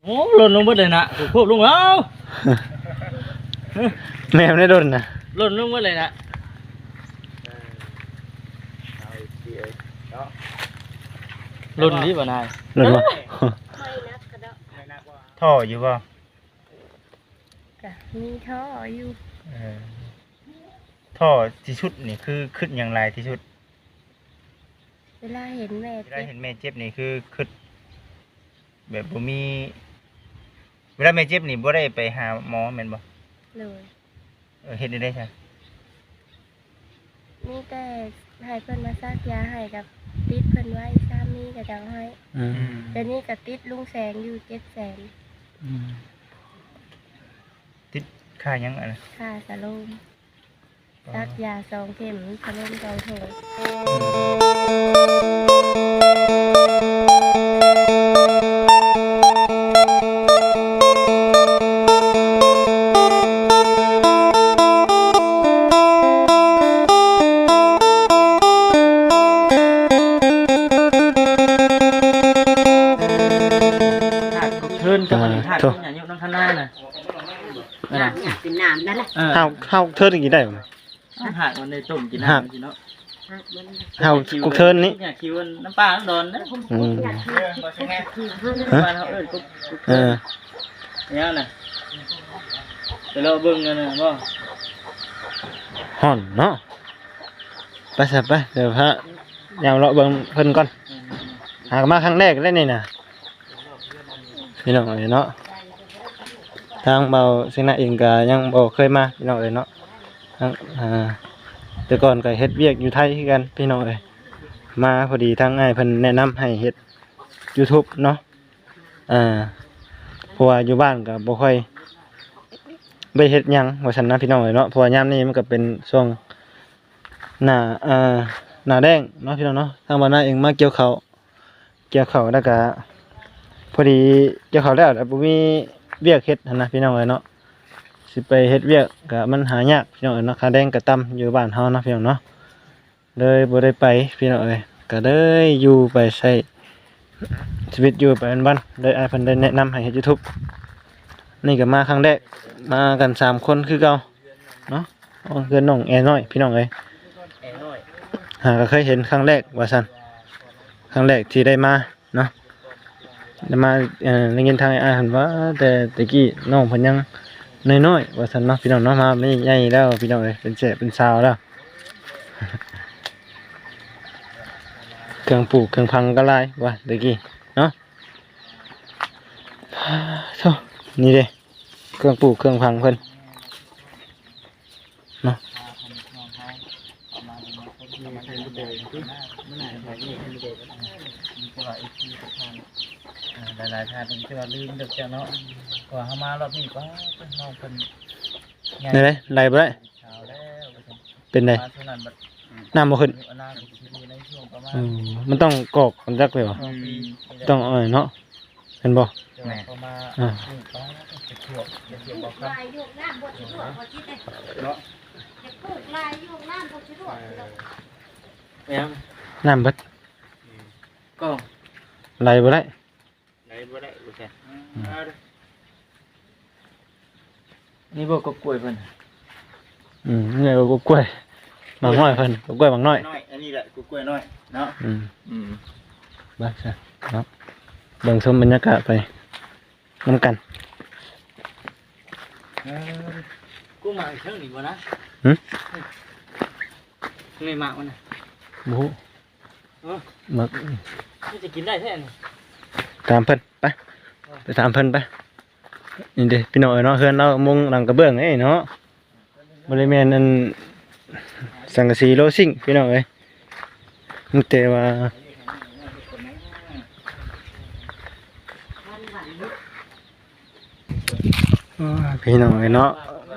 ໂອ້ ຫຼົ່ນລົງເບິດເລີຍນະ ໂຄບລົງ ເອົ້າ ແມ່ນໄດ້ຫຼົ່ນນະ ຫຼົ່ນລົງເບິດເລີຍນະ ຫຼົ່ນດີບໍ່ນາຍ ຫຼົ່ນບໍ່? ທໍ່ຢູ່ບໍ່? ກະມີທໍ່ຢູ່ ເອີ ທໍ່ທີ່ສຸດນີ້ຄືຄຶດຫຍັງຫຼາຍທີ່ສຸດ? ເວລາເຫັນແມ່ ເວລາເຫັນແມ່ເຈັບນີ້ຄືຄຶດແບບບໍ່ມີ ເວລາແມ່ເຈັບນີ້ບໍ່ໄດ້ໄປຫາໝໍແມ່ນບໍ່? ໂດຍ ເອີ ເຮັດແນວໃດຊະ? ມີແຕ່ໃຫ້ເພິ່ນມາສັກຢາໃຫ້ ກັບຕິດເພິ່ນໄວ້ ສາມີກໍເຈົ້າໃຫ້ ອືມ ດຽວນີ້ກໍຕິດລຸງແສງຢູ່ເຈັດແສນ ອືມ ຕິດຄ່າຫຍັງອັນນັ້ນ? ຄ່າສະໂລມ ອໍ ສັກຢາສອງເຂັມ ສະໂລມສອງຖົງ ຫາກເທີນກັບອັນນີ້ ຫາກ ໂທ້ ອາຍຸນຳທະນານະ ເອີ ເປັນນ້ຳນັ້ນລະ ເອີ ເຮົາ ເຮົາເທີນກິນໄດ້ບໍ່? ຫາກມັນໄດ້ຕົ້ມກິນ ຫາກ ນ້ຳມັນຊິເນາະ ຫາກມັນ ເຮົາກຸກເທີນນີ້ ຢາກຄິວນ້ຳປານ້ຳດອນເດ້ ອືມ ຮະ ບ້ານເຮົາເອີ້ນກຸກ ກຸກ ເອີ ຫຍັງນະ ໄປເລາະເບິ່ງກັນນະບໍ່ ຮ້ອນເນາະ ໄປຊະໄປ ດຽວພາຍາມເລາະເບິ່ງເພິ່ນກ່ອນ ອືມ ຫາກະມາຄັ້ງແລກເດ້ນີ້ນະ ພີ່ນ້ອງເອີຍເນາະ ທາງເບົາເຊນະເອງກະຍັງບໍ່ເຄີຍມາ ພີ່ນ້ອງເອີຍເນາະ ທາງ ອ່າ ແຕ່ກ່ອນກະເຮັດວຽກຢູ່ໄທຄືກັນ ພີ່ນ້ອງເອີຍ ມາພໍດີທາງອ້າຍເພິ່ນແນະນຳໃຫ້ເຮັດຢູທູບເນາະ ອ່າ ເພາະວ່າຢູ່ບ້ານກະບໍ່ຄ່ອຍໄດ້ເຮັດຫຍັງວ່າຊັ້ນນະ ພີ່ນ້ອງເອີຍເນາະ ເພາະວ່າຍາມນີ້ມັນກະເປັນຊ່ວງ ໜ້າ ເອີ ໜ້າແລ້ງເນາະ ພີ່ນ້ອງເນາະ ທາງບ້ານນາເອງມາກ່ຽວເຂົ້າ ກ່ຽວເຂົ້າແລ້ວກະ ພໍດີກ່ຽວເຂົ້າແລ້ວ ແລ້ວບໍ່ມີວຽກເຮັດຫັ້ນນະ ພີ່ນ້ອງເອີຍເນາະ ຊິໄປເຮັດວຽກກະມັນຫາຍາກ ພີ່ນ້ອງເອີຍເນາະ ຄ່າແຮງກະຕ່ຳຢູ່ບ້ານເຮົາເນາະ ພີ່ນ້ອງເນາະ ເລີຍບໍ່ໄດ້ໄປ ພີ່ນ້ອງເອີຍ ກະເລີຍຢູ່ໄປໃຊ້ຊີວິດຢູ່ໄປວັນໆ ເລີຍອ້າຍເພິ່ນໄດ້ແນະນຳໃຫ້ເຮັດຢູທູບ ນີ້ກະມາຄັ້ງແລກ ມາກັນສາມຄົນຄືເກົ່າ ເນາະ ເຮືອນນ້ອງແອນ້ອຍ ພີ່ນ້ອງເອີຍ ຫາກໍເຄີຍເຫັນຄັ້ງແລກວ່າຊັ້ນ ຄັ້ງແລກທີ່ໄດ້ມາເນາະ ໄດ້ມາ ເອີ ໄດ້ຍິນທາງອ້າຍເພິ່ນວ່າ ແຕ່ແຕ່ກີ້ນ້ອງເພິ່ນຍັງນ້ອຍໆວ່າຊັ້ນເນາະ ພີ່ນ້ອງເນາະ ມານີ້ໃຫຍ່ແລ້ວ ພີ່ນ້ອງເອີຍ ເປັນແສເປັນສາວແລ້ວ ເຄື່ອງປູກເຄື່ອງຝັງກໍຫຼາຍວ່າແຕ່ກີ້ເນາະ ໂທ້ ນີ້ເດ້ ເຄື່ອງປູກເຄື່ອງຝັງເພິ່ນເນາະ ຫຼາຍໆທ່ານເພິ່ນຈະວ່າລືມເດີເຈົ້າເນາະ ເພາະວ່າເຮົາມາຮອບນີ້ ປາດ ນ້ອງເພິ່ນ ແນວໃດ ໄລ່ບໍ່ໄດ້ ເປັນໃດ ນ້ຳບໍ່ຂຶ້ນ ອືມ ມັນຕ້ອງກອກມັນຈັກແລ້ວ ອືມ ຕ້ອງເອົາເນາະ ແມ່ນບໍ່ ແມ່ນ ອ່າ ນ້ຳເບິດ ອືມ ກໍໄລ່ບໍ່ໄດ້ ໄດ້ບໍ່ໄດ້ ບໍ່ໃຊ່ ອືມ ເອົາເດີ ນີ້ບໍ່ ກົກກ້ວຍເພິ່ນ ອືມ ນີ້ກໍກົກກ້ວຍ ໝາກນ້ອຍເພິ່ນ ກົກກ້ວຍໝາກນ້ອຍ ນ້ອຍ ອັນນີ້ແຫຼະ ກົກກ້ວຍນ້ອຍເນາະ ອືມ ອືມ ໄປຊະເນາະ ເບິ່ງຊົມບັນຍາກາດໄປນຳກັນ ເອີ ກູໝາກເທິງນີ້ບໍ່ນະ ຫຶ ນີ້ໝາກມັນນະ ບໍ່ຮູ້ ເອີ ໝາກ ມັນຈະກິນໄດ້ແທ້ນີ້ ຖາມເພິ່ນ ໄປ ໄປຖາມເພິ່ນໄປ ນີ້ເດ້ພີ່ນ້ອງເອີຍເນາະ ເຮືອນລາວມຸງຫຼັງກະເບື້ອງເດ້ເນາະ ບໍ່ໄດ້ແມ່ນອັນ ສັງກະສີໂລຊິງ ພີ່ນ້ອງເອີຍ ມີແຕ່ວ່າ ໂອ້ຍ ພີ່ນ້ອງເອີຍເນາະ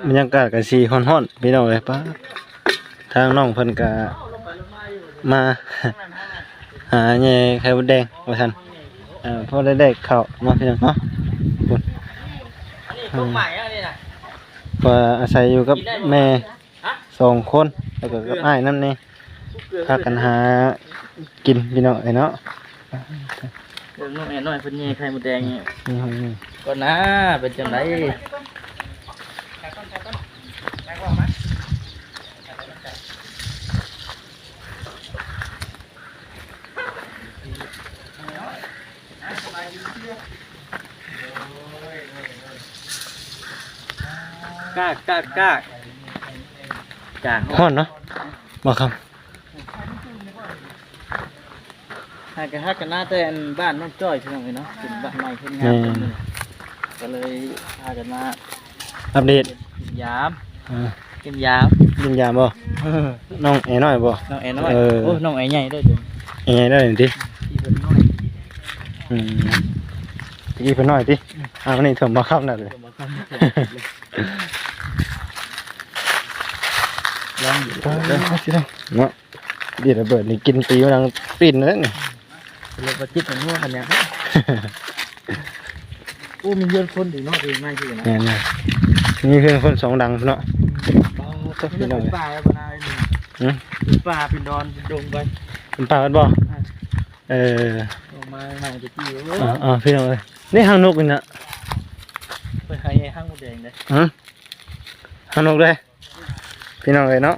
ບັນຍາກາດກະຊິຮ້ອນໆ ພີ່ນ້ອງເອີຍ ປາດ ທາງນ້ອງເພິ່ນກະມາຫາແຍ່ໄຂ່ມົດແດງວ່າຊັ້ນ ເອີ ພໍໄດ້ແລກເຂົ້າເນາະ ພີ່ນ້ອງເນາະ ເອີ ເພາະວ່າອາໄສຢູ່ກັບແມ່ສອງຄົນ ແລ້ວກໍກັບອ້າຍນຳແດ່ ພາກັນຫາກິນ ພີ່ນ້ອງເອີຍເນາະ. ເບິ່ງນ້ອງແອນ້ອຍເພິ່ນແຍ່ໄຂ່ມົດແດງນີ້ ນີ້ ນີ້ ກ່ອນນາ ເປັນຈັ່ງໃດ? ກາກ ກາກ ກາກ ກາກ ຮ້ອນເນາະ ບໍ່ຄຳ. ຫາກະ ຫາກະມາແຕ່ອັນບ້ານນ້ອງຈ້ອຍ ພີ່ນ້ອງເອີຍເນາະ ເປັນບ້ານໃໝ່ເພິ່ນງາມ ແມ່ນ ເພິ່ນ ກະເລີຍພາກັນມາອັບເດດ ຢ້ຽມຢາມ ອ່າ ຢ້ຽມຢາມ ຢ້ຽມຢາມບໍ່? ເອີ ນ້ອງແອນ້ອຍບໍ່? ນ້ອງແອນ້ອຍ ເອີ ໂອ້ ນ້ອງແອໃຫຍ່ເດີ ແອໃຫຍ່ເດີຕິ ທີ່ເພິ່ນນ້ອຍ ອືມ ຕະກີ້ເພິ່ນນ້ອຍຕິ ອືມ ອ້າວ ນີ້ຖ້ວມບໍ່ຄຳນັ້ນເລີຍ ຖ້ວມບໍ່ຄຳ ລອງຢູ່ ເອີ ເນາະ ດີລະເບີດນີ້ກິນຕີມາດັງປີ້ນເລີຍນີ້ ລົດບໍ່ຈິດມັນຫົວກັນຫຍັງ ໂອ້ ມີເຮືອນຄົນອີກເນາະ ທີ່ໃໝ່ທີ່ນະ ແມ່ນໆ ມີເຮືອນຄົນສອງຫຼັງເນາະ ອືມ ໂອ້ ໂທ້ ພີ່ນ້ອງເອີຍ ເປັນປ່າແລ້ວບໍ່ນາ ຫື ເປັນປ່າເປັນດອນເປັນດົງໄປ ເປັນປ່າເບິດບໍ່? ອ່າ ເອີ ອອກມາໃໝ່ຕະກີ້ ເອີ ເອີ ພີ່ນ້ອງເອີຍ ນີ້ຮັງນົກນີ້ນະ ໄປໃຫ້ຮັງມົດແດງເດ້ ຫື ຮັງນົກເດ້ ພີ່ນ້ອງເອີຍເນາະ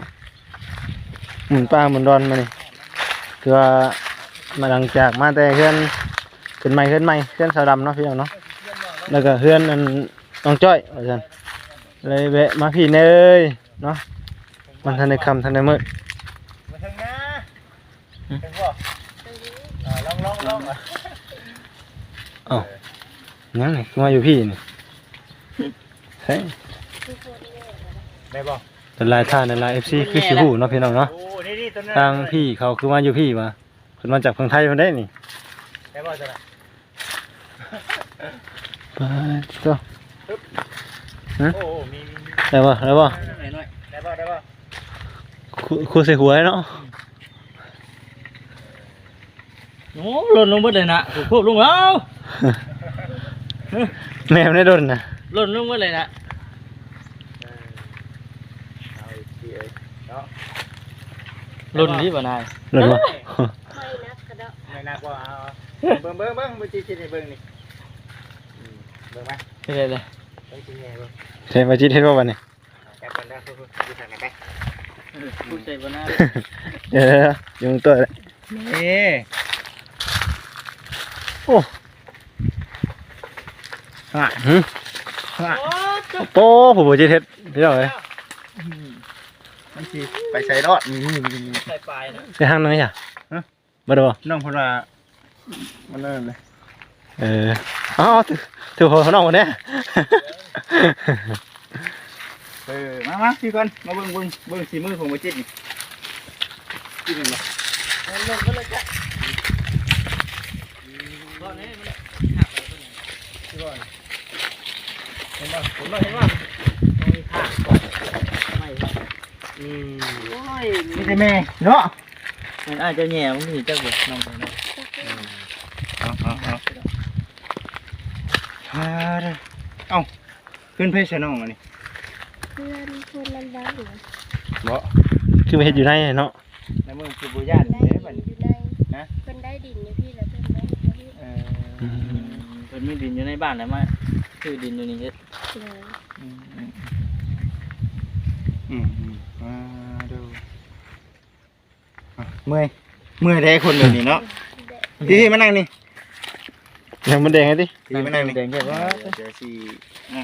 ໝູນປ່າໝູນດອນມານີ້ ຄືວ່າມາຫຼັງຈາກມາແຕ່ເຮືອນ ຂຶ້ນໃໝ່ເຮືອນໃໝ່ ເຮືອນສາວດຳເນາະ ພີ່ນ້ອງເນາະ ແລ້ວກະເຮືອນອັນນ້ອງຈ້ອຍວ່າຊັ້ນ ເລີຍແວະມາພີ້ແດ່ເອີຍເນາະ ມັນທັນໄດ້ຄ່ຳທັນໄດ້ມືດ ເຖິງບໍ່? ເຖິງບໍ່? ອ່າ ລອງ ລອງ ລອງ ເອົ້າ ຫຍັງນີ້ ຄືມາຢູ່ພີ້ນີ້ ໃສ ໄດ້ບໍ່? ຫຼາຍໆທ່ານຫຼາຍໆ ເອັຟຊີ ຄືຊິຮູ້ເນາະ ພີ່ນ້ອງເນາະ ໂອ້ ນີ້ໆ ໂຕນັ້ນ ທາງພີ່ເຂົາຄືມາຢູ່ພີ້ຫວາ ເພິ່ນມາຈາກຝັ່ງໄທພຸ້ນເດ້ນີ້ ໄດ້ບໍ່ໂຕນັ້ນ? ປາດໂທ້ ຮຶບ ຫຶ ໂອ້ ມີ ມີ ມີ ໄດ້ບໍ່? ໄດ້ບໍ່? ໄດ້ບໍ່? ໄດ້ບໍ່? ຄູ ຄູໃສ່ຫົວເນາະ ອືມ ໂອ້ ຫຼົ່ນລົງເບິດເລີຍນະ ໂຄບລົງ ເອົ້າ ແມ່ມັນໄດ້ຫຼົ່ນນະ ຫຼົ່ນລົງເບິດເລີຍນະ ເອີ ເອົາອີກທີເອີຍເນາະ ຫຼົ່ນດີບໍ່ນາຍ? ຫຼົ່ນບໍ່? ໄມ້ໜັກກະດອກ ໄມ້ໜັກບໍ່? ເອົາ ເບິ່ງ ເບິ່ງ ເບິ່ງ ບໍ່ຈິດເຮັດໃຫ້ເບິ່ງນີ້ ອືມ ເບິ່ງມາ ເຮັດໄດ້ເລີຍ ເບິ່ງຊິແຍ່ເບິ່ງ ໃສ່ບໍ່ຈິດເຮັດບໍ່ບາດນີ້? ຈັບກ່ອນເດີ ຜູ້ ຜູ້ ຜູ້ໃສ່ບໍ່ນາ ເອີ ຢູ່ຕົວະ ນີ້ ໂອ້ ຫະ ຫຶ ຫະ ໂອ້ ຜູ້ບໍ່ຈິດເຮັດ ພີ່ນ້ອງເອີຍ ອືມ ມັນຊິໄປໃສລອດ ນີ້ ນີ້ ນີ້ ໃສ່ປາຍນະ ໃສ່ທາງນັ້ນຫຍັງ? ຮະ? ບໍ່ໄດ້ບໍ່? ນ້ອງເພິ່ນວ່າ ມັນນັ້ນແຫຼະ ເອີ ເອົາ ຖື ຖືຫົວນ້ອງເພິ່ນແດ່ ເອີ ມາ ມາ ພີ່ກ່ອນ ມາເບິ່ງ ເບິ່ງ ເບິ່ງສີມືຂອງບໍ່ຈິດນີ້ ກິນແມ່ນບໍ່? ເອົາລົງໄປເລີຍຈ້ະ ບໍ່ແນ່ ມັນຫັກໄປເປັນຫຍັງ ເຫັນບໍ່? ເຫັນບໍ່? ເຫັນບໍ່? ຕ້ອງມີຂາງກ່ອນ ໄມ້ ອືມ ໂອ້ຍ ມີແຕ່ແມ່ເນາະ ແມ່ນອາດຈະແຍ່ ມັນຊິຈັກບໍ່ ນ້ອງເນາະ ເອີ ເອົາ ເອົາ ເອົາ ເອົາ ເອົາ ເຮືອນໃຜຊະນ້ອງອັນນີ້? ເຮືອນຄົນນຳບ້ານ ບໍ່ ຄືມາເຮັດຢູ່ໃນເນາະ ໃນເມືອງຄືບໍ່ຢ້ານເດ້ບັດນີ້ ຢູ່ໃນ ຮະ ເພິ່ນໄດ້ດິນຢູ່ພີ້ແລ້ວເພິ່ນມາເຮັດຢູ່ພີ້ ເອີ ອືມ ເພິ່ນມີດິນຢູ່ໃນບ້ານແລ້ວມາຊື້ດິນຢູ່ນີ້ເຮັດ ໂດຍ ອືມ ອືມ ອືມ ອືມ ອ່າ ໂດຍ ອ່ະ ເມື່ອຍ ເມື່ອຍແທ້ຄົນແບບນີ້ເນາະ ແດດ ພີ່ໆ ມານັ່ງນີ້ ຍັງບໍ່ແດງໃຫ້ຕິ ພີ່ມານັ່ງນີ້ ແດງແທ້ບໍ່ ເອີ ດຽວຊິ ອ່ະ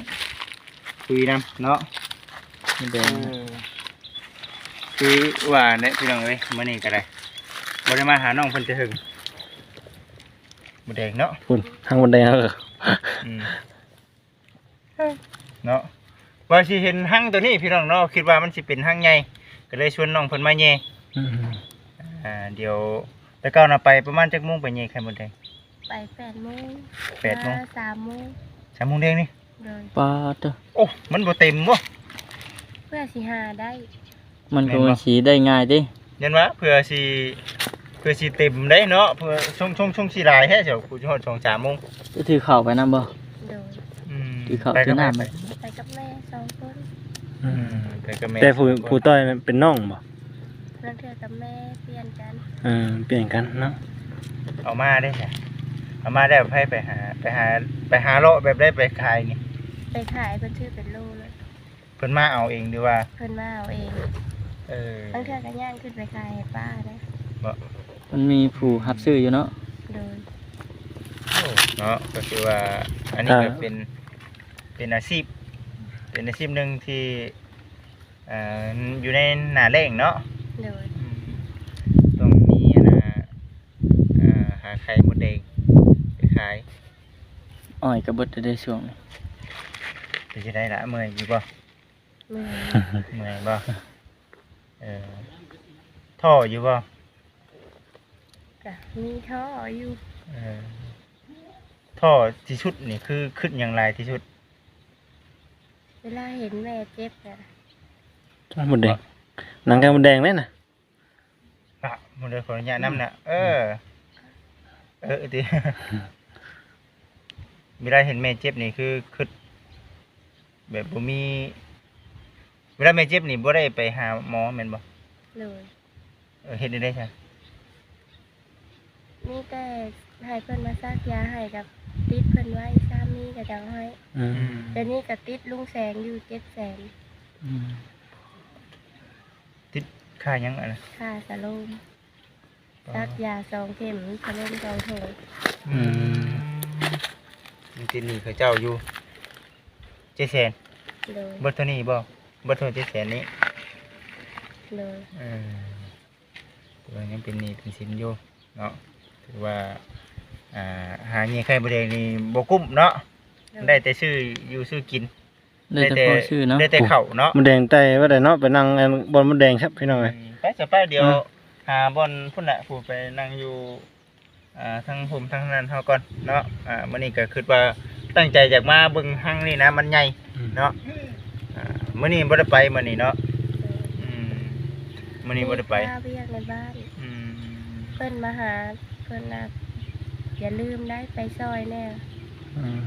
ຄຸຍນຳເນາະ ມັນແດງ ເອີ ຄືວ່າແຫຼະ ພີ່ນ້ອງເອີຍ ມື້ນີ້ກະໄດ້ ບໍ່ໄດ້ມາຫານ້ອງເພິ່ນແຕ່ເຖິງ ບໍ່ແດງເນາະ ພຸ້ນ ຮັງມັນແດງ ອືມ ເນາະ ວ່າຊິເຫັນຮັງໂຕນີ້ພີ່ນ້ອງເນາະ ຄິດວ່າມັນຊິເປັນຮັງໃຫຍ່ ກະເລີຍຊວນນ້ອງເພິ່ນມາແຍ່ ອືມ ອ່າ ດຽວ ແຕ່ເກົ່ານະໄປປະມານຈັກໂມງໄປແຍ່ໄຂ່ມົດແດງ? ໄປແປດໂມງ ແປດໂມງ ມາສາມໂມງ ສາມໂມງແລງນີ້ ໂດຍ ປາດໂທ້ ໂອ້ ມັນບໍ່ເຕັມບໍ່? ເພື່ອຊິຫາໄດ້ ມັນ ແມ່ນບໍ່ ຄືຊິໄດ້ງ່າຍຕິ ຢ້ານວ່າເພື່ອຊິ ເພື່ອຊິເຕັມໄດ້ເນາະ ເພື່ອ ຊົງ ຊົງ ຊົງຊິຫຼາຍແທ້ ຊິເອົາ ກູຊິຮອດສອງສາມໂມງ ຖືເຂົ້າໄປນຳບໍ່? ໂດຍ ອືມ ຖືເຂົ້າ ໄປກັບ ຖືນ້ຳ ໃຜ? ໄປກັບແມ່ສອງຄົນ ອືມ ອືມ ໄປກັບແມ່ ແຕ່ຜູ້ ສອງຄົນ ຜູ້ຕ່ອຍນັ້ນເປັນນ້ອງບໍ່? ລາງເທື່ອກັບແມ່ປ່ຽນກັນ ເອີ ປ່ຽນກັນເນາະ ເອົາມາເດ້ ເອົາ ມາແລ້ວໃຜໄປຫາ ໄປຫາ ໄປຫາເລາະແບບໃດໄປຂາຍນີ້? ໄປຂາຍເພິ່ນຊື້ເປັນໂລເລີຍ. ເພິ່ນມາເອົາເອງຫຼືວ່າ? ເພິ່ນມາເອົາເອງ. ເອີ ບາງເທື່ອກໍຍ່າງຂຶ້ນໄປຂາຍໃຫ້ປ້າເດ້. ບໍ່? ມັນມີຜູ້ຮັບຊື້ຢູ່ເນາະ. ໂດຍ. ໂອ້ ເນາະ ກໍຄືວ່າອັນນີ້ກໍເປັນ ເປັນອາຊີບ ເປັນອາຊີບໜຶ່ງທີ່ ເອີ ຢູ່ໃນໜ້າແລ້ງເນາະ. ໂດຍ. ອືມ ຕ້ອງມີອັນນ່າ ເອີ ຫາໄຂ່ມົດແດງໄປຂາຍ. ອ້ອຍກໍເບິດແລ້ວເດ້ຊ່ວງນີ້. ເປັນຈັ່ງໃດລະ ເມື່ອຍຢູ່ບໍ່? ເມື່ອຍ. ເມື່ອຍບໍ່? ເອີ ທໍ້ຢູ່ບໍ່? ກະມີທໍ້ຢູ່. ເອີ ທໍ້ທີ່ສຸດນີ້ຄືຄຶດຫຍັງຫຼາຍທີ່ສຸດ? ເວລາເຫັນແມ່ເຈັບນະ. ໄຂ່ມົດແດງ ໜັງໄຂ່ມົດແດງເດ້ນະ. ອະ ໝົດເລີຍ ຂໍອະນຸຍາດນຳນະ. ເອີ ເອີ ຕິ ເວລາເຫັນແມ່ເຈັບນີ້ຄືຄຶດແບບບໍ່ມີ ເວລາແມ່ເຈັບນີ້ບໍ່ໄດ້ໄປຫາໝໍແມ່ນບໍ່? ໂດຍ. ເອີ ເຮັດແນວໃດຊະ? ມີແຕ່ໃຫ້ເພິ່ນມາສັກຢາໃຫ້ ກັບຕິດເພິ່ນໄວ້ ສາມີກໍຈະເອົາໃຫ້. ອືມ ດຽວນີ້ກໍຕິດລຸງແສງຢູ່ເຈັດແສນ. ອືມ ຕິດຄ່າຫຍັງອັນນັ້ນ? ຄ່າສະໂລມ. ສັກຢາສອງເຂັມ ສະໂລມສອງຖົງ. ອືມ ອືມ ຍັງຕິດໜີ້ເຂົາເຈົ້າຢູ່ເຈັດແສນ. ໂດຍ. ເບິດເທົ່ານີ້ບໍ່? ເບິດເທົ່າເຈັດແສນນີ້? ໂດຍ. ເອີ ແຕ່ວ່າຍັງເປັນໜີ້ເປັນສິນຢູ່ເນາະ. ຖືວ່າ ອ່າ ຫາເຫຍື່ອໄຂ່ມົດແດງນີ້ບໍ່ກຸ້ມເນາະ. ໂດຍ. ໄດ້ແຕ່ຊື້ຢູ່ຊື້ກິນ. ໄດ້ແຕ່ພໍຊື້ເນາະ ໄດ້ແຕ່ເຂົ້າເນາະ. ມົດແດງໄຕ່ວ່າໄດ້ເນາະ ໄປນັ່ງອັນບ່ອນມົດແດງຊະພີ່ນ້ອງເອີຍ. ອືມ ໄປຊະ ໄປ ດຽວ ເອີ ຫາບ່ອນພຸ້ນລະ ຜູ້ໄປນັ່ງຢູ່ ອ່າ ທາງຮົ່ມທາງນັ້ນເຮົາກ່ອນເນາະ. ອ່າ ມື້ນີ້ກໍຄິດວ່າຕັ້ງໃຈຢາກມາເບິ່ງຮັງນີ້ນະ ມັນໃຫຍ່ ອືມ ເນາະ. ອ່າ ມື້ນີ້ບໍ່ໄດ້ໄປ ມື້ນີ້ເນາະ. ອືມ ມື້ນີ້ບໍ່ໄດ້ໄປ ຕິດຄາວຽກໃນບ້ານ. ອືມ ເພິ່ນມາຫາ ເພິ່ນວ່າຢ່າລືມໄດ້ ໄປຊ່ອຍແດ່. ອືມ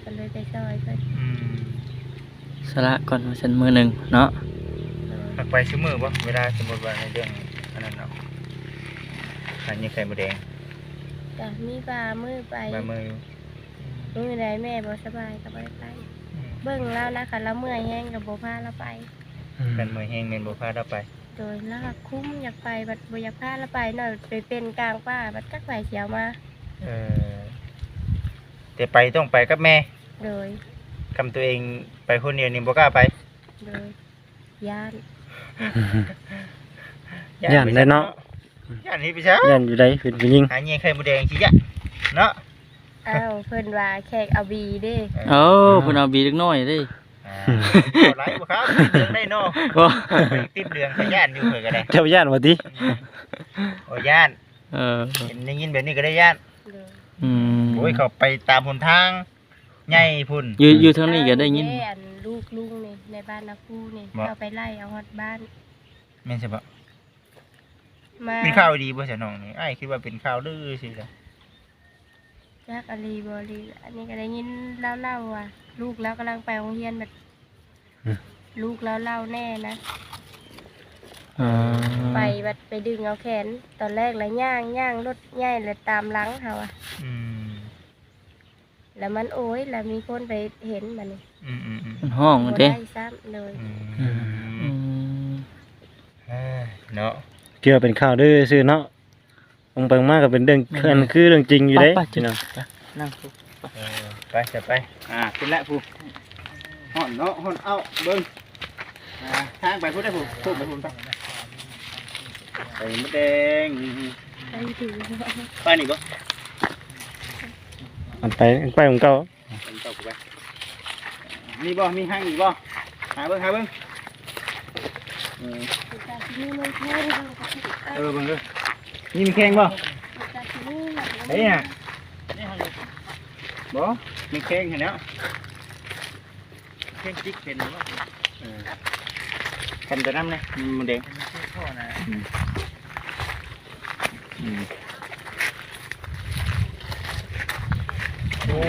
ກໍເລີຍໄປຊ່ອຍເພິ່ນ. ອືມ ສະຫຼະກ່ອນວ່າຊັ້ນ ມື້ໜຶ່ງເນາະ. ໂດຍ. ມັກໄປຊຸມື້ບໍ່? ເວລາສົມມຸດວ່າໃນເລື່ອງອັນນັ້ນເນາະ ຫາເຫຍື່ອໄຂ່ມົດແດງ. ກະມີບາງມື້ໄປ ບາງມື້ຢູ່. ອືມ ມື້ໃດແມ່ບໍ່ສະບາຍກໍບໍ່ໄດ້ໄປ. ອືມ ເບິ່ງລາວນະ ຄັນລາວເມື່ອຍແຮງກໍບໍ່ພາລາວໄປ. ອືມ ຄັນເມື່ອຍແຮງແມ່ນບໍ່ພາລາວໄປ. ໂດຍ. ລາວຮັກຄຸມຢາກໄປ ບັດບໍ່ຢາກພາລາວໄປເນາະ ໄປເປັນກາງປ່າ ບັດຈັກໃຜຊິເອົາມາ. ເອີ ແຕ່ໄປຕ້ອງໄປກັບແມ່. ໂດຍ. ຄັນຕົວເອງໄປຄົນດຽວນີ້ບໍ່ກ້າໄປ. ໂດຍ. ຢ້ານ ຢ້ານແຫຼະເນາະ. ຢ້ານເຮັດໄປຊະ ຢ້ານຢູ່ໃດ ເປັນຜູ້ຍິງ ຫາເຫຍື່ອໄຂ່ມົດແດງຊິຢ້ານເນາະ. ອ້າວ ເພິ່ນວ່າແຂກເອົາບີເດ້. ເອີ ເອີ ເພິ່ນເອົາບີເດັກນ້ອຍເດ້. ອ່າ ເອົາຫຼາຍບໍ່ຄັບ ຕິດເຫຼືອງໄດ້ເນາະ. ບໍ່ ຕິດເຫຼືອງກໍຢ້ານຢູ່ ຂ້ອຍກໍໄດ້. ເຈົ້າຢ້ານບໍ່ຕິ? ໂອ້ ຢ້ານ. ເອີ ເຫັນໄດ້ຍິນແບບນີ້ກໍໄດ້ຢ້ານ. ໂດຍ. ອືມ ໂອ້ຍ ເຂົາໄປຕາມຫົນທາງໃຫຍ່ພຸ້ນ ຢູ່ ຢູ່ທາງນີ້ກໍໄດ້ຍິນ. ແມ່ອັນລູກລຸງນີ້ ໃນບ້ານນາຄູນີ້ ບໍ່ ເຂົາໄປໄລ່ເອົາຮອດບ້ານ. ແມ່ນຊະບໍ່? ມາ ເປັນຂ່າວດີບໍ່ຊະນ້ອງນີ້? ອ້າຍຄິດວ່າເປັນຂ່າວລືຊື່ລະ. ຈັກອີ່ຫຼີບໍ່ອີ່ຫຼີ ອັນນີ້ກໍໄດ້ຍິນລາວເລົ່າວ່າ ລູກລາວກຳລັງໄປໂຮງຮຽນ ແບບ ອືມ ລູກລາວເລົ່າແນ່ນະ. ເອີ ໄປບັດໄປດຶງເອົາແຂນ ຕອນແລກລະຍ່າງ ຍ່າງລົດໃຫຍ່ລະຕາມຫຼັງເຮົາອະ. ອືມ ລະມັນໂອຍ ລະມີຄົນໄປເຫັນບັດນີ້. ອືມໆໆ ມັນຮ້ອງເດ້ ບໍ່ໄດ້ຊ້ຳ. ໂດຍ. ອືມ ອືມ ເອີ ເນາະ ເກີດເປັນຂ່າວລືຊື່ເນາະ. ເບິ່ງໄປເບິ່ງມາກໍເປັນເລື່ອງ ແມ່ນໆ ອັນຄືເລື່ອງຈິງຢູ່ເດ້. ໄປ ໄປ ພີ່ນ້ອງ ໄປ ນັ່ງ ໄປ ເອີ ໄປຊະໄປ. ອ່າ ຂຶ້ນແລ້ວຜູ້ ຮ້ອນເນາະ ຮ້ອນເອົ້າ ເບິ່ງ ອ່າ ທາງໄປພຸ້ນເດ້ຜູ້ ພຸ້ນໄປພຸ້ນໄປ. ໄຂ່ມົດແດງ ໄປນີ້ບໍ່? ອັນໄປ ໄປຂອງເກົ່າ. ເອົາເຂົ້າໄປ ມີບໍ່? ມີຮັງອີກບໍ່? ຫາເບິ່ງ ຫາເບິ່ງ. ເອີ ເອີ ເບິ່ງເດີ ມີແມງແຄງບໍ່? ເອີ ຫາ ບໍ່ ມີແມງແຄງຫັ້ນແຫຼ້ວ. ແຄງຈິກເປັນບໍ່? ເອີ ຄັນແຕ່ນຳແດ່ ມັນແດງ. ອືມ ອືມ ໂອ້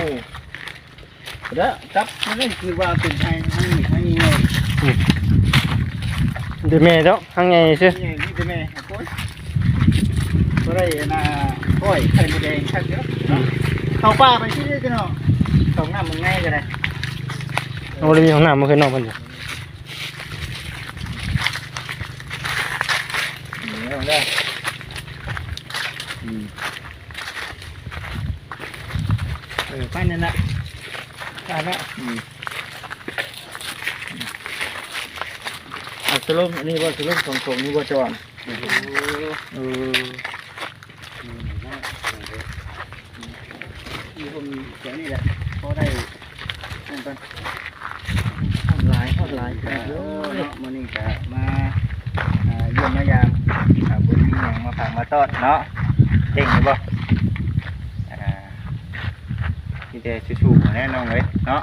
ເດ້ ຈັບມາເລີຍ ຄືວ່າເປັນໄຮ ໄຮ ໄຮໃຫຍ່. ອືມ ມີແມ່ເນາະ ຮັງໃຫຍ່ຊື່ ມີແຕ່ແມ່. ໂອ້ຍ ບໍ່ໄດ້ອັນນ່າ ກ້ອຍໄຂ່ມົດແດງຄັກເດີ. ເຂົ້າປ່າໄປຊິເດີພີ່ນ້ອງ ເຂົ້າຫ້ອງນ້ຳເມືອງໃນກໍໄດ້. ໂອ້ ໄດ້ມີຫ້ອງນ້ຳເມື່ອຄືນນອກເພິ່ນຢູ່. ນີ້ເດີ ອືມ ເອີ ໄປນັ້ນລະ ໄປລະ ອືມ ເອົາສະລົງ ອັນນີ້ບໍ່ ສະລົງຂອງ ຂອງນີ້ບໍ່ຈອນ. ໂອ້ ເອີ ຢູ່ຮ່ມແຖວນີ້ແຫຼະ ພໍໄດ້ນັ້ນກ່ອນ. ຮ້ອນຫຼາຍ ຮ້ອນຫຼາຍ ເອີ ເນາະ ມື້ນີ້ກະມາ ອ່າ ຢ້ຽມມາຢາມ ອ່າ ບໍ່ມີຫຍັງມາຝາກມາຕ້ອນເນາະ. ເກັ່ງຢູ່ບໍ່? ອ່າ ມີແຕ່ສູ້ໆ ແຫຼະນ້ອງເອີຍເນາະ.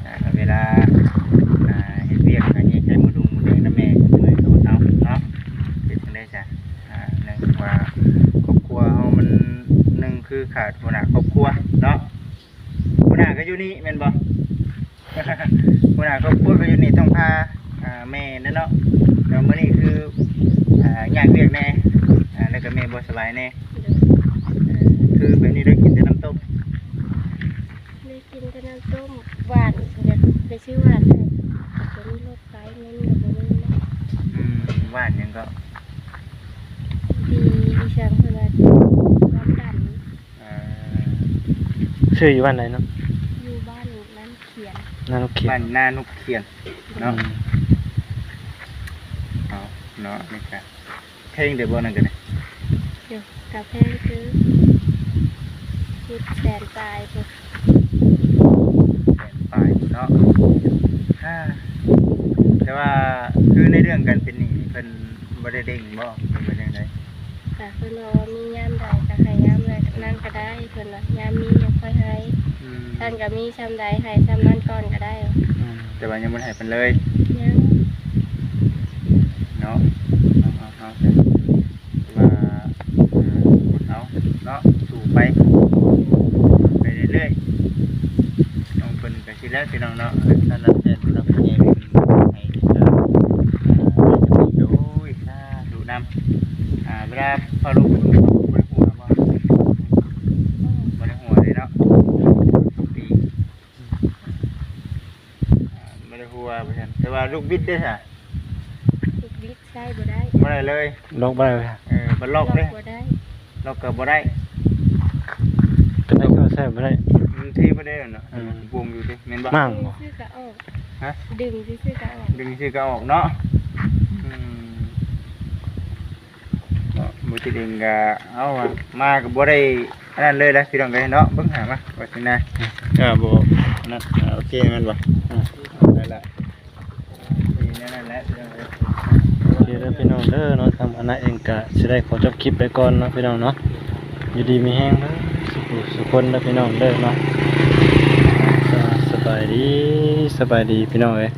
ອ່າ ເວລາ ອ່າ ເຮັດວຽກອັນນີ້ໃຫ້ໝູ່ລຸງໝູ່ແດງນຳແມ່ ເມື່ອຍກໍອົດເອົາເນາະ. ເປັນຈັ່ງໃດຊະ? ອ່າ ເນື່ອງຈາກວ່າຄອບຄົວເຮົາມັນ ໜຶ່ງຄືຂາດຫົວໜ້າຄອບຄົວເນາະ. ຫົວໜ້າກໍຢູ່ນີ້ແມ່ນບໍ່? ຫົວໜ້າຄອບຄົວກໍຢູ່ນີ້ ຕ້ອງພາ ອ່າ ແມ່ແຫຼະເນາະ. ແຕ່ມື້ນີ້ຄື ອ່າ ຍາກວຽກແດ່ ອ່າ ແລ້ວກໍແມ່ບໍ່ສະບາຍແດ່. ໂດຍ ເອີ ຄືແບບນີ້ໄດ້ກິນແຕ່ນ້ຳຕົ້ມ ໄດ້ກິນແຕ່ນ້ຳຕົ້ມ ຫວານ ຢາກໄປຊື້ຫວານໃຫ້ ກໍບໍ່ມີລົດໄປ ເງິນກໍບໍ່ມີເນາະ. ອືມ ຫວານຫຍັງເກາະ? ດີອີ່ຫຍັງເພິ່ນວ່າ ຄວາມດັນ. ເອີ ຊື້ຢູ່ບ້ານໃດເນາະ? ຢູ່ບ້ານນານົກຂຽນ ນານົກຂຽນ ບ້ານນານົກຂຽນເນາະ. ອືມ ເອົາເນາະ ນີ້ກະ ແພງເດີບໍ່ນັ້ນກໍໄດ້? ໂດຍ ກະແພງຄື ເຈັດແສນປາຍພຸ້ນ ແສນປາຍເນາະ. ແຕ່ວ່າຄືໃນເລື່ອງການເປັນໜີ້ນີ້ ເພິ່ນບໍ່ໄດ້ເລັ່ງບໍ່ ຫຼືວ່າຈັ່ງໃດ? ກະເພິ່ນວ່າມີຍາມໃດກະໃຫ້ຍາມນັ້ນກໍໄດ້ ເພິ່ນວ່າຍາມມີຈັ່ງຄ່ອຍໃຫ້. ອືມ ທ່ານກໍມີຊ່ຳໃດໃຫ້ຊ່ຳນັ້ນກ່ອນກໍໄດ້. ອືມ ແຕ່ວ່າຍັງບໍ່ໄດ້ໃຫ້ເພິ່ນເລີຍ ຍັງ ເນາະ. ເອົາ ເອົາ ເອົາ ແຕ່ວ່າ ເອີ ອົດເອົາເນາະ ສູ້ໄປ ໄປເລື້ອຍໆ. ນ້ອງເພິ່ນກໍຊິແລ້ວ ພີ່ນ້ອງເນາະ ທ່ານນັ້ນແມ່ນເນາະ ເພິ່ນໃຫ້ ໂອ້ຍ ສາທຸນຳ. ອ່າ ເວລາພາລູກໄປຫົວບໍ່? ບໍ່ໄດ້ຫົວເລີຍເນາະ ປີ ອ່າ ບໍ່ໄດ້ຫົວວ່າຊັ້ນ. ແຕ່ວ່າລູກບິດເດ້ຊະ? ລູກບິດໃຊ້ບໍ່ໄດ້ ບໍ່ໄດ້ເລີຍ ລັອກບໍ່ໄດ້. ເອີ ບໍ່ລັອກເດ້ ລັອກບໍ່ໄດ້ ລັອກກໍບໍ່ໄດ້ ເປັນໄດ້ກໍໃຊ້ບໍ່ໄດ້. ມັນທີ່ບໍ່ໄດ້ເນາະ ອືມ ວົງຢູ່ຕິ ແມ່ນບໍ່? ໝັ້ງບໍ່? ຊື້ກໍອອກ ຮະ? ດຶງຊື່ໆກໍອອກ ດຶງຊື່ກໍອອກເນາະ. ອືມ ເນາະ ບໍ່ຕິດເອງກໍ ເອົາວ່າ ມາກໍບໍ່ໄດ້ອັນນັ້ນເລີຍນະ ພີ່ນ້ອງເອີຍເນາະ. ເບິ່ງຫາມາວ່າຈັ່ງໃດ ອ່າ ບໍ່ ອັນນັ້ນ ອ່າ ໂອເຄແມ່ນບໍ່? ອ່າ ໄດ້ລະ ໂອເຄ ແນວນັ້ນແຫຼະ ພີ່ນ້ອງເອີຍ. ໂອເຄເດີພີ່ນ້ອງເດີເນາະ ທາງຄະນະເອງກະຊິໄດ້ຂໍຈົບຄລິບໄປກ່ອນເນາະ ພີ່ນ້ອງເນາະ. ຢູ່ດີມີແຮງເດີ ສຸຂູສຸຄົນເດີ ພີ່ນ້ອງເດີເນາະ. ສະບາຍດີ ສະບາຍດີ ພີ່ນ້ອງເອີຍ.